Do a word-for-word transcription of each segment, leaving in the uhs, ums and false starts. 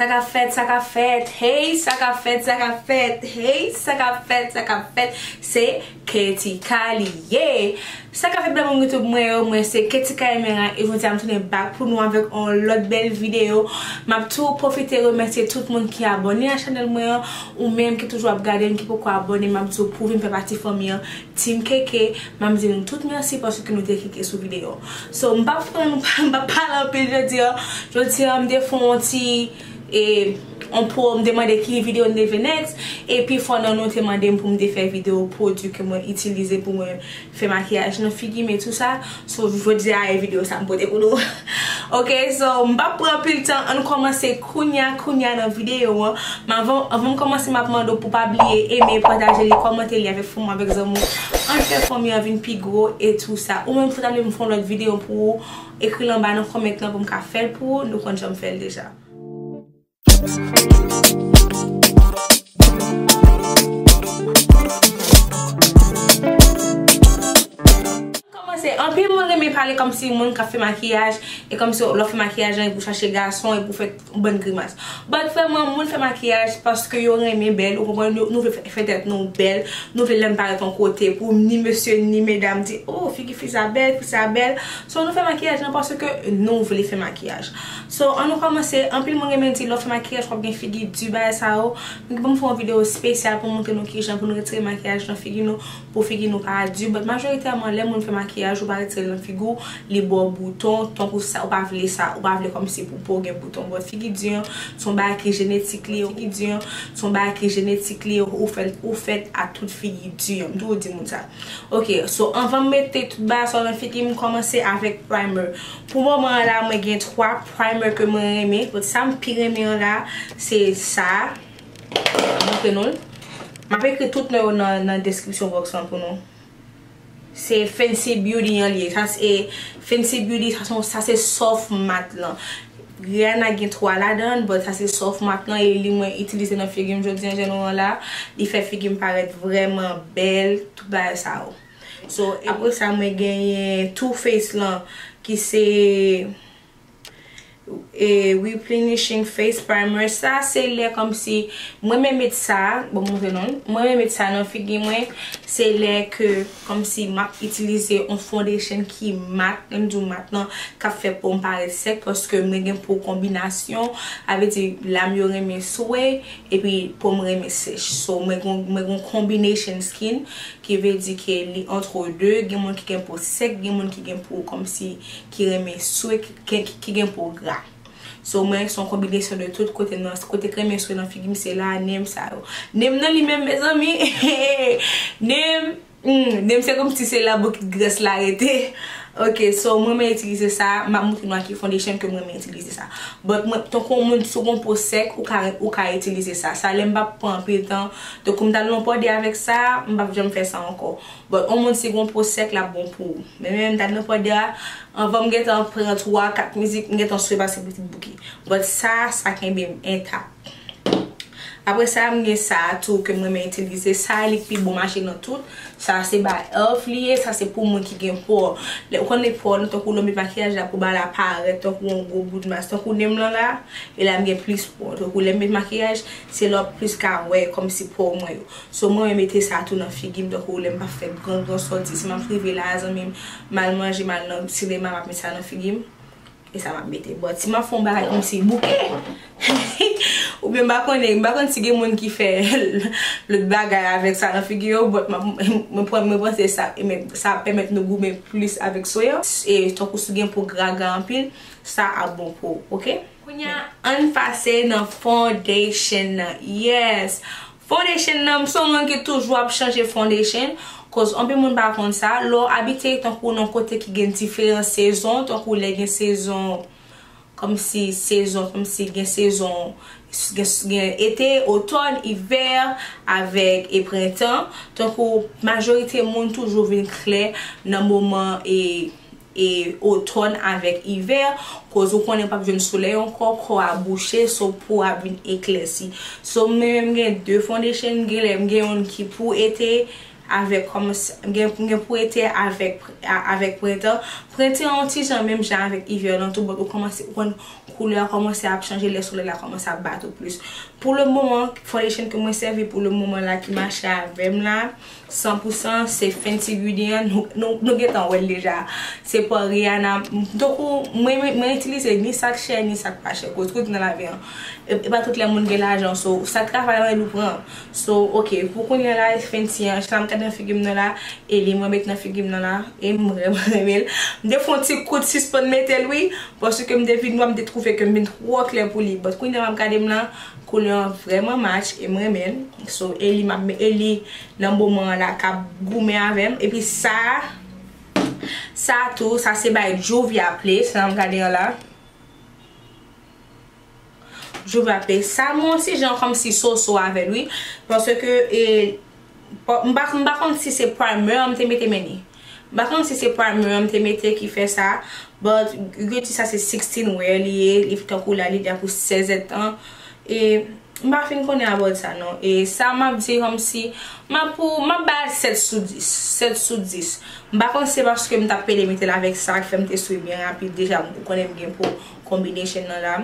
Sa k ap fèt, sa k ap fèt, hey, sa k ap fèt, sa k ap fèt, hey, sa k ap fèt, sa k ap fèt, se Ketika li ye. Sa k ap fèt bèl moun YouTube mwen yo, mwen se Ketika Emera e jodi a m tounen back pou nou avèk yon lòt bèl videyo. M ap tou pwofite remèsye tout moun ki abòne a chanèl mwen an, ou menm ki toujou ap gade m ki poko abòne, m ap di w pou w vin fè pati fanmi an, Team K K, m ap di nou tout mèsi paske nou te klike sou videyo. So, m p ap pran, m p ap pale anpil jodi a. Jodi a, m te fè yon ti, e, yon po, m te mande ki videyo m te vle next. Epi fò nan nou te mande m pou m te fè videyo pwodui ke mwen itilize pou mwen fè makiyaj nan figi m e tou sa. So, jodi a, e videyo sa m pote pou nou. Ok, so, m p ap pran anpil tan, ann kòmanse kounya, kounya nan videyo an. Men avan, avan m kòmanse, m ap mande w pou pa bliye eme, pataje li, kòmante li avèk fanmi w, avèk zanmi w. Ann fè fanmi an vin pi gwo e tou sa. Ou menm, si w ta vle m fè yon lòt videyo pou ou, ekri l anba nan comment lan pou m ka fè l pou ou, nou konn jan m fè l deja. Kòmanse, anpil moun renmen pale kòmsi moun k ap fè makiyaj, e kòmsi lè w fè makiyaj lan, epi w chache gason, epi w fè yon bann grimas. But vrèman, moun fè makiyaj paske yo renmen bèl, ou konprann, nou, nou vle fè, fè tèt nou bèl, nou vle lè n parèt yon kote, pou ni mesye, ni medam di, oh, figi fi sa bèl, fi sa bèl. So, nou fè makiyaj lan paske nou vle fè makiyaj. So, ann nou kòmanse, anpil moun renmen di, lè w fè makiyaj, w ap gen figi di, bagay sa yo. M gen pou m fè yon videyo espesyal pou montre nou kijan pou nou retire makiyaj nan figi nou, pou figi nou pa di. But majoritèman, lè moun fè makiyaj, ou pa retire l nan figi w, li ba w bouton, tankou sa, ou pa vle sa, ou pa vle kòmsi pou po w gen bouton. But figi di an, se yon bagay ki jenetik li ye, figi di an, se yon bagay ki jenetik li ye, ou fèt, ou fèt a tout figi di an. M toujou di moun sa. Ok, so anvan m mete tout bagay sa yo nan figi m, kòmanse avèk primer. Pou moman an la, mwen gen twa primer ke mwen renmen. But sa m pi renmen an la, se sa. M ap montre nou l. M ap ekri tout non yo nan, nan description box lan pou nou. Se Fenty Beauty an li ye. Sa se Fenty Beauty, sa se, sa se soft matte lan. Rihanna gen twa ladan l, but sa se soft matte lan, e li mwen itilize nan figi m jodi an, jan nou wè la. Li fè figi m parèt vrèman bèl, tout bagay sa yo. So, apre sa, mwen genyen Too Faced lan, ki se e, Replenishing Face Primer. Sa se lè kòmsi, mwen renmen met sa, bon, m montre nou l. Mwen renmen met sa nan figi mwen, se lè ke kòmsi m ap itilize yon foundation ki mat, lè m di w mat lan, k ap fè po m parèt sèk, paske mwen gen po konbinasyon, sa vle di lam yo renmen swe, epi po m renmen sèch. So, mwen gon, mwen gon combination skin, ki vle di ke li entre deux, gen moun ki gen po sèk, gen moun ki gen po kòmsi ki renmen swe, ki, ki, ki gen po gra. So, mwen, se yon konbinasyon de tout kote nan, kote k renmen swe nan figi m, se la, nen m sa yo. Nen m nan li menm, mezanmi, nen m, hmm, nen m se kòmsi se la bokit grès la rete. Ok, so, mwen, mwen itilize sa, m ap montre nou a ki foundation ke mwen, mwen itilize sa. But mwen, tankou yon moun, si w gon po sèk, ou ka, ou ka itilize sa. Sa, lè m p ap pran anpil tan, tankou m t al nan pòde avèk sa, m p ap janm fè sa ankò. But yon moun si gon po sèk, l ap bon pou ou. Men menm m t al nan pòde a, anvan m gentan pran twa, kat mizik, m gentan swe pase pitit bouki. But sa, sa kenbe m entak. Apre sa, m gen sa a tou ke m renmen itilize. Sa a li k pi bon mache nan tout. Sa se bay elf li ye, sa se pou moun ki gen po. Lè ou konnen po, tankou lè w met makiyaj la pou bagay la parèt, tankou yon gwo bout mas, tankou nen m lan la, e la m gen plis po. Tankou lè m met makiyaj, se lè w plis ka wè kòmsi po mwen yo. So, mwen, mwen mete sa tou nan figi m, tankou lè m pa fè gran, gran sòti. Si m ap rive la, zanmi m, m al manje, m al nan sinema, m ap met sa nan figi m. E sa m ap mete. But, si m ap fè yon bagay kòmsi bouke, oubyen m pa konnen, m pa konn si gen moun ki fè lòt bagay avèk sa nan figi yo, but m ap, mwen pran, mwen panse sa, e men, sa ap pèmèt nou goumen plis avèk swe an. E tankou si w gen po gra, gra anpil, sa ap bon pou ou, ok? Kounye a, ann pase nan foundation nan. Yes! Foundation nan, m se yon moun ki toujou ap chanje foundation, koz anpil moun pa konn sa. Lè w abite tankou nan kote ki gen diferan sezon, tankou lè gen sezon, kòmsi sezon, kòmsi gen sezon, gen, gen ete, otòn, ivè, avèk e prentan, tankou majorite moun toujou vin klè nan moman e e otòn avèk ivè, koz ou konnen w p ap jwenn solèy ankò, kò a bouche, so po a vin eklèsi. So, mwen menm, m gen de foundation, m gen lè m gen youn ki pou ete, avèk kòmanse gen gen pou ete avèk a- avèk prentan. Prentan an ti jan menm jan avèk ivè lan tou, but ou kòmanse ou konn koulè a kòmanse ap chanje, lè solèy la kòmanse ap bat ou plis. Pou le moman, foundation ke mwen sèvi pou le moman la ki mache avè m la, san pou san, se Fenty Beauty an, nou, nou, nou gentan wè l deja. Se pa Rihanna, tankou mwen, mwen, mwen itilize ni sa k chè, ni sa k pa chè. Koz kote nan lavi an, e, e pa tout lè moun gen lajan, so, sa k travay ann ou pran. So, ok, pou kounye a la, Fenty an, sa m gade nan figi m nan la, e li mwen met nan figi m nan la, e m vrèman renmen l. M te fè yon ti kout sispann mete l, wi, paske m te vin wè, m te twouve ke m vin twò klè pou li. But kounye a m ap gade m la, koulè an vrèman match, e m renmen l. So, e li m ap, e li nan moman an la k ap goumen avè m. Epi sa, sa tou, sa se bay Juvia Play, sa m ap gade an la. Juvia Play. Sa mwen yon ti jan kòmsi soso avè l, wi. Paske, e, pa- m pa m pa konn si se primer an m te mete, men ni. M pa konn si se primer an m te mete ki fè sa, but yo di sa se sixteen wear li ye, li tankou la, li deja pou sèz èdtan. E m pa fin konnen about sa, non. E sa m ap di kòmsi, m ap pou, m ap ba l sèt sou dis, sèt sou dis. M pa konn si se paske m t ap pede mete l avèk sa k fè m te swiv byen rapid deja, ou konnen m gen pou combination nan la.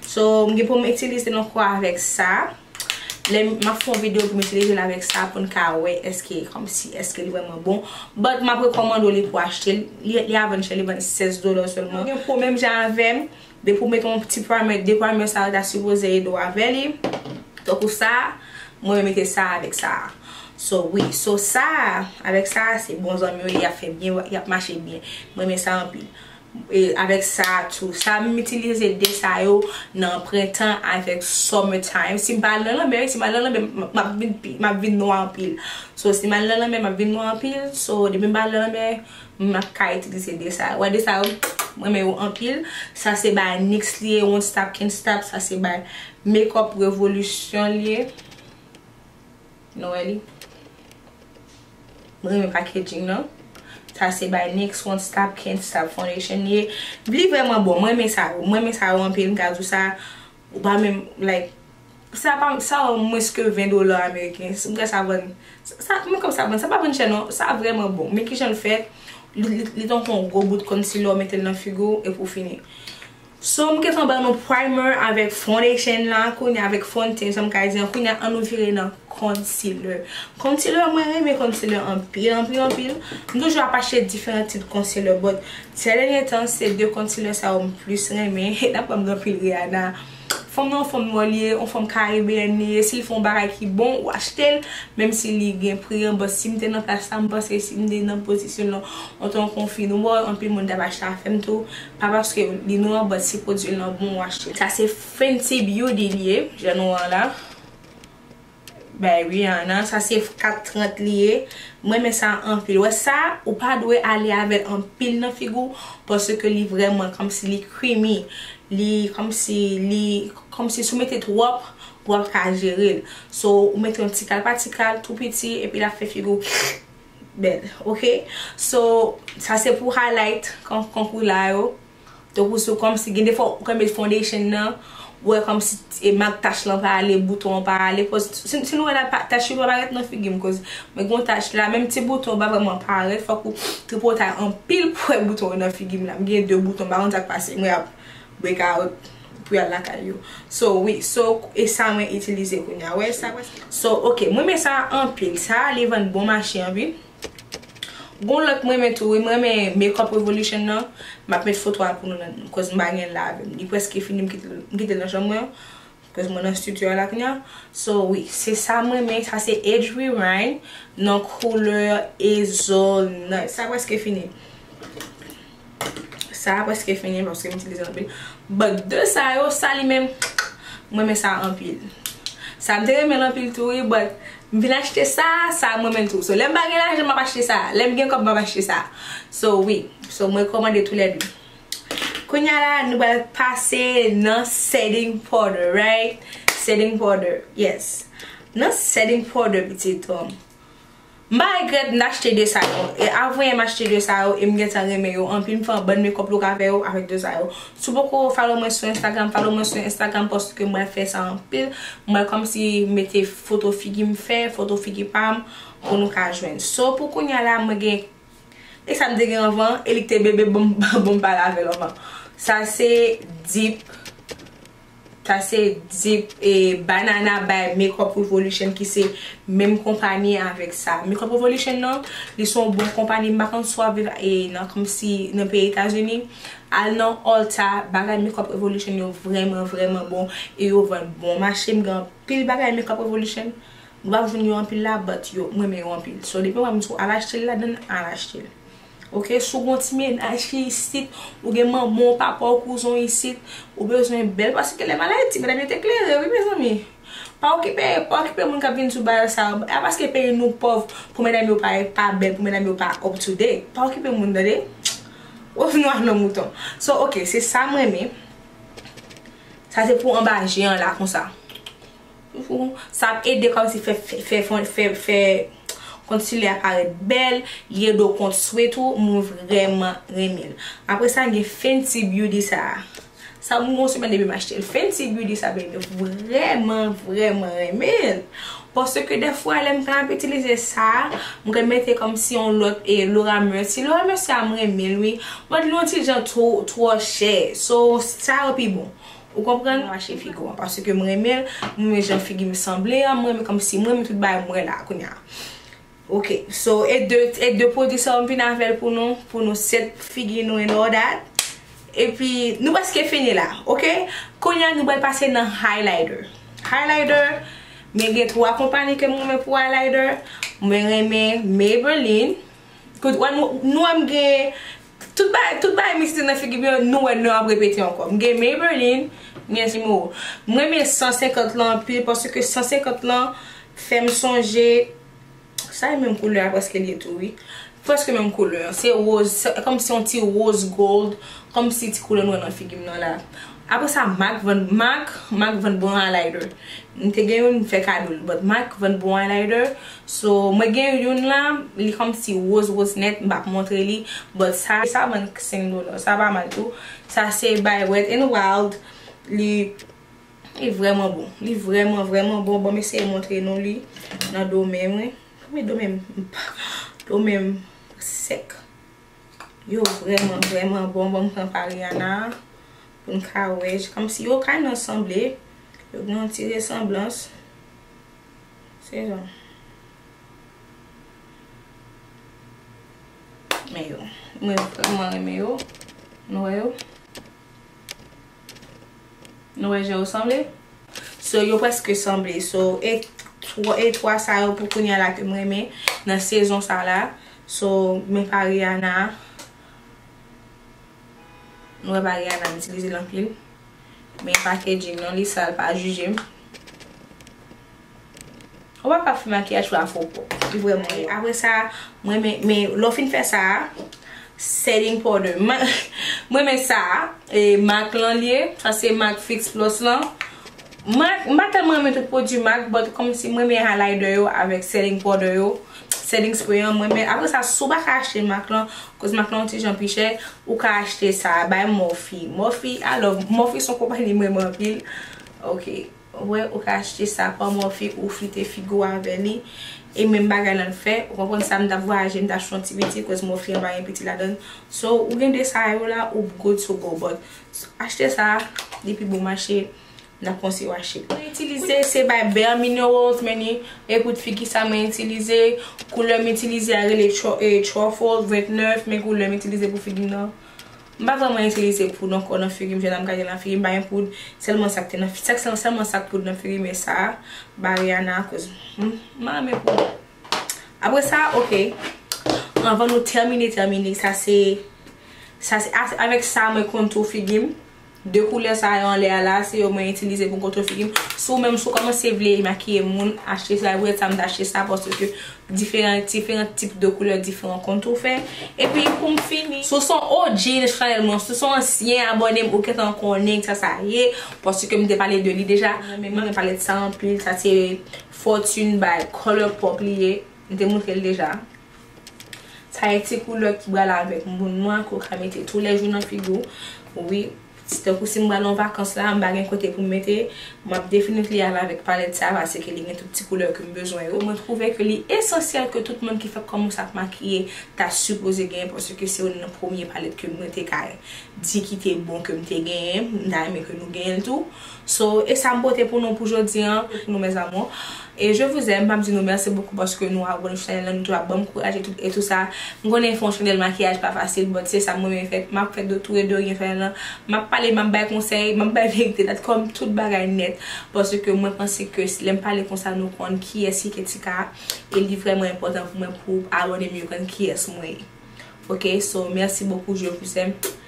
So, m gen pou m itilize l ankò avèk sa. Lè m ap fè yon videyo pou m itilize l avèk sa pou n ka wè èske, kòmsi, èske li vrèman bon. But m ap rekòmande w li pou achte l. Li, li a vann chè, li vann sèz dola sèlman. Ou gen pwoblèm jan avè m, depi w mete yon ti primer, de primer sa yo ta sipoze ede w avè li. Tankou sa, mwen mete sa avèk sa. So, wi. So, sa, avèk sa, se bon zanmi yo, y ap fè byen, y ap mache byen. Mwen renmen sa anpil. E avèk sa tou. Sa m itilize de sa yo nan prentan avèk summer time. Si m pa al nan lanmè, si m al nan lanmè, m, m ap vin pi, m ap vin nwa anpil. So, si m al nan lanmè, m ap vin nwa anpil. So, depi m pa al nan lanmè, m ap ka itilize de sa yo. Wè de sa yo, mwen renmen yo anpil. Sa se bay NYX li ye, Won't Stop Can't Stop. Sa se bay Makeup Revolution li ye. Nou wè li? Mwen renmen packaging nan. Sa se bay NYX Won't Stop Can't Stop Foundation li ye. Li vrèman bon. Mwen renmen sa yo. Mwen renmen sa yo anpil. M ka di w sa. Ou pa menm, like, sa pa, sa yo mwens ke ven dola ameriken. Si m kwè sa vann, sa, sa, men kòb sa vann, sa pa vann chè non. Sa vrèman bon. Men kijan l fèt? Li, li, li tankou yon gwo bout concealer, w mete l nan figi w, epi w fini. So, m gentan ban nou primer avèk foundation la, kounye a avèk fond teint, sa m ka di an, kounye a an nou vire nan concealer. Concealer, mwen renmen concealer anpil, anpil, anpil. M toujou ap achte diferan tip concealer, but sè dènye tan, se de concealer sa yo m plis renmen. N ap ban m anpil Rihanna. Fanm nan, yon fanm nwa li ye, yon fanm karibeyèn li ye. Si l fè yon bagay ki bon, ou achte l, menm si li gen pri an, but si m te nan plas la, m panse si m te nan pozisyon l lan, antanke yon fi nwa, anpil moun t ap achte afè m tou. Pa paske li nwa, but si pwodui l lan bon, w achte. Sa se Fenty Beauty li ye, jan nou wè an la. Bay Rihanna, sa se kat trant li ye. Mwen renmen sa anpil. Wè sa, ou pa dwe ale avè l anpil nan figi w, paske li vrèman kòmsi li creamy. Li kòmsi, li kòmsi si w mete twòp, w ap ka jere l. So, ou mete yon ti kal pa ti kal, tou piti, epi l ap fè figi w bèl, ok? So, sa se pou highlight, kon, konkou la yo. Tankou sou kòmsi, gen defwa, ou ka met foundation nan, ou wè kòmsi, e, mak tach lan pa ale, bouton an pa ale. Cause si, si nou wè la, pa- tach yo pa parèt nan figi m, cause mwen gen yon tach la, menm ti bouton pa vrèman parèt, fòk ou tripotay anpil pou wè bouton yo nan figi m la. M gen de bouton, m pa konn sa k pase, mwen ap break out pou y al lakay yo. So, wi, so, e sa mwen itilize kounye a. Wè sa, wè sa. So, ok, mwen renmen sa anpil. Sa, li vann bon mache anpil. Gon lòt mwen renmen tou, wi, mwen renmen Makeup Revolution nan. M ap met foto a pou nou nan, cause m pa gen l la avè m. Li prèske fini, m kite l, m kite l nan chanm mwen. Cause mwen nan studio a la kounye a. So, wi, se sa mwen renmen. Sa se Age Rewind nan koulè Hazelnut. Sa prèske fini. Sa a prèske fini paske m itilize l anpil. But de sa yo, sa li menm, mwen renmen sa anpil. Sa m te renmen l anpil tou, wi, but m vin achte sa, sa mwen renmen l tou. So, lè m pa gen lajan, m ap achte sa. Lè m gen kòb, m ap achte sa. So, wi. So, mwen rekòmande toulède. Kounye a la, nou pral pase nan setting powder, right? Setting powder, yes. Nan setting powder, pitit, um, M pa regrèt m achte de sa yo. E avan yè m achte de sa yo e m gentan renmen yo anpil. M fè yon bann makeup look avè yo, avèk de sa yo. Si w poko follow mwen sou Instagram, follow mwen sou Instagram paske m pral fè sa anpil. M pral kòmsi mete foto figi m fè, foto figi pa m pou nou ka jwenn. So pou kounye a la, mwen gen e sa m te gen anvan, e li k te bebe bon, bon m pale avè l anvan. Sa se Deep, sa se Deep e Banana by Makeup Revolution ki se menm konpayi avèk sa. Makeup Revolution nan, li se yon bon konpayi, m pa konn si w ap viv e nan kòmsi nan peyi Etazini, al nan Ulta, bagay Makeup Revolution yo vrèman, vrèman bon e yo vann bon mache. M gen anpil bagay Makeup Revolution. Nou p ap jwenn yo anpil la, but yo, m renmen yo anpil. So, depi w wè m di w al achte l ladan, al achte l. Oke, si w gen yon ti mennaj ki isit, ou gen manman w, papa w, kouzen w isit, ou bezwen bèl, paske lè m al Ayiti, medam yo te klere, wi, mezanmi. Pa okipe, pa okipe moun k ap vin sou bagay sa yo. A paske peyi nou pòv, pou medam yo pa, pa bèl, pou medam yo pa up to date. Pa okipe moun, tande. Revenons à nos moutons. So, oke, se sa m renmen. Sa se pou anba je an la, konsa. Sa ap ede kòmsi fè, fè, fè, fè, fè, fè konsilè a parèt bèl, li ede w kont swe tou, mwen vrèman renmen l. Apre sa, gen Fenty Beauty sa a. Sa mwen gen yon semèn depi m achte l. Fenty Beauty sa, baby, vrèman, vrèman renmen l. Paske dèfwa, lè m t ap itilize sa, mwen mete kòmsi yon lòt e Laura Mercier. Laura Mercier a, mwen renmen l, wi. But li yon ti jan twò, twò chè. So, sa yo pi bon. Ou konprann? Mwen mache figi w an, paske mwen renmen l, mwen renmen jan figi m sanble an, mwen renmen kòmsi mwen renmen tout bagay mwen la kounye a. Ok, so, e de, e de pwodui sa yo m vin avè l pou nou, pou nou set figi nou and all that. Epi, nou prèske fini la, ok? Kounye a, nou pral pase nan highlighter. Highlighter, mwen gen twa konpayi ke mwen renmen pou highlighter. Mwen renmen Maybelline. Kout, wè, nou, nou wè m gen tout bagay, tout bagay m itilize nan figi m yo, nou wè non ap repete ankò. M gen Maybelline, m gen Zimo. Mwen renmen san senkant lan anpil, paske san senkant lan fè m sonje, sa e menm koulè a prèske l ye tou, wi. Prèske menm koulè. Se woz, se kòmsi yon ti rose gold, kòmsi ti koulè nou wè nan figi m nan la. Apre sa, MAC vann, MAC, MAC vann bon highlighter. M te gen youn, m fè kado l, but MAC vann bon highlighter. So, mwen gen youn la, li kòmsi woz, woz nèt, m p ap montre li, but sa, sa vann senk dola, sa pa mal tou. Sa se by Wet n Wild, li, li vrèman bon, li vrèman, vrèman bon. Ban m eseye montre nou li nan do men mwen. Men do men m, do men m sèk. Yo vrèman, vrèman bon. Ban m pran pa Rihanna pou n ka wè. Kòmsi yo kay nan sanble. Yo gen yon ti resanblans. Se jan. Men yo. Mwen vrèman renmen yo. Nou wè yo? Nou wè jan yo sanble? So, yo prèske sanble. So, e twa, e twa sa yo pou kounye a la ke m renmen nan sezon sa la. So, men pa Rihanna. Nou wè pa Rihanna m itilize l anpil. Men packaging nan li sal, pa jije m. Ou pa ka fè makiyaj pou afro pop. Li vrèman ye. Apre sa, mwen men, men lè w fin fè sa, setting powder. Mwen, mwen men sa, e MAC lan li ye. Sa se MAC Fix Plus lan. MAC, m pa tèlman renmen tout pwodui MAC, but kòmsi mwen men highlighter yo avèk setting powder yo, setting spray an, mwen men. Apre sa, si w pa ka achte MAC lan, koz MAC lan yon ti jan pi chè, ou ka achte sa, bay Morphe. Morphe, alò, Morphe se yon konpayi mwen renmen anpil. Ok. Wè, ou ka achte sa pa Morphe, ou flite figi w avè li. E menm bagay lan l fè, ou konprann sa, m t ap vwayaje, m t ap chon ti piti, koz Morphe an pa gen piti ladan l. So, ou gen de sa yo la, ou good to go, but achte sa, li pi bon mache, m t ap konseye w achte. Mwen itilize, se bay Bare Minerals, men ni, e pou figi sa mwen itilize, koulè m itilize a rele tru-, e, Truffle vennèf, men koulè m itilize pou figi m nan. M pa vrèman itilize poud ankò nan figi m, jan m gade nan figi m, pa gen poud. Sèlman sa k te nan, sèk-, sèlman sa k poud nan figi m, e sa, Bare Rihanna, akoz, hmm, m pa renmen poud. Apre sa, ok. Anvan nou tèmine, tèmine, sa se, sa se, a-, avèk sa, mwen kontou figi m. De koulè sa yo anlè a la, se yo mwen itilize pou kontou figi m. Si w menm, si w kòmanse vle makiye moun, achte sa, e poutèt sa m te achte sa, paske diferan, diferan tip de koulè, diferan kontou fè. Epi pou m fini, si w se yon O G nan chanèl mwen, si w se yon ansyen abòne m, ou gentan konnen sa sa ye, paske m te pale de li deja. Men mwen renmen palèt sa anpil, sa se Fortune by ColourPop li ye. M te montre l deja. Sa e ti koulè ki pral avèk moun nwa ke w ka mete toulèjou nan figi w. Wi, tankou si m pral an vakans la, m pa gen kote pou m mete, m ap definitely ale avèk palèt sa, paske li gen tout ti koulè ke m bezwen yo. Mwen twouve ke li esansyèl ke tout moun ki fèk kòmanse ap makiye ta sipoze genyen, paske se youn nan premye palèt ke mwen te ka di ki te bon ke m te genyen, m ta renmen ke nou genyen l tou. So, e sa m pote pou nou pou jodi an, pou nou, mes amours. E je vous aime, m ap di nou mèsi bokou paske nou abone sou chanèl lan, nou toujou ap ban m kouraj e tout, e tout sa. M konnen fè yon chanèl makiyaj pa fasil, but se sa m renmen fè. M ap fè de tou e de ryen chanèl lan. M ap pale, m ap bay konsèy, m ap bay verite, dat kòm tout bagay nèt. Paske mwen panse ke lè m pale konsa, nou konn kiyès ki Ketika, e li vrèman enpòtan pou mwen pou abone m yo konn kiyès mwen ye. Ok, so, mèsi bokou, je vous aime.